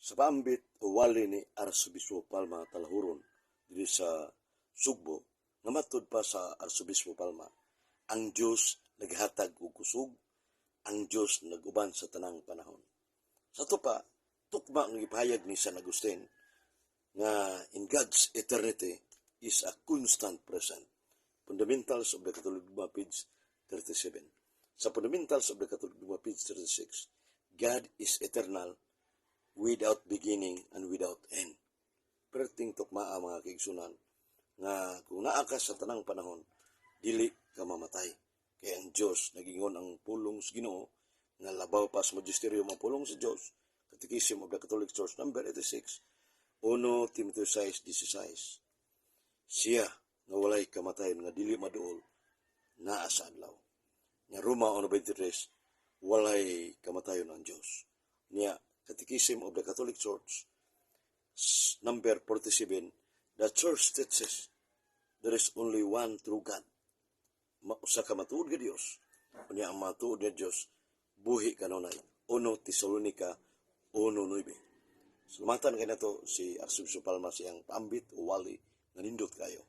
Sa paambit o wali ni Arsobispo Palma Talahuron diri sa Sugbo, nga matud pa sa Arsobispo Palma, ang Dios naghatag og kusog, ang Dios nag-uban sa tanang panahon. Sa ato pa, tukma nga gipahayag ni San Agustin nga in God's eternity is a constant present. Fundamentals of the Catholic Dogma, page 37. Sa Fundamentals of the Catholic Dogma, page 36, God is eternal, without beginning and without end. Perting tukmaa, mga kaigsunan, nga kung naa ka sa tanang panahon, dili ka mamatay. Kay ang Diyos, nagingon ang pulong sa Ginoo, nga labaw pa sa magisterium ang pulong sa Diyos, Catechism of the Catholic Church, number 86, 1 Timoteo 6:16. Siya nga walay kamatayon, nga dili maduol, naa sa adlaw. Nga Roma 1:23, walay kamatayon ang Diyos. Niya, Catechism of the Catholic Church, number 47, the Church teaches there is only one true God. Usa ka matuod nga Dios. Unya ang matuod nga Dios buhi kanunay. 1 Tesalonica 1:9. Salamatan kay nato si Arsobispo Palma sa iyang paambit o wali nga nindot kayo.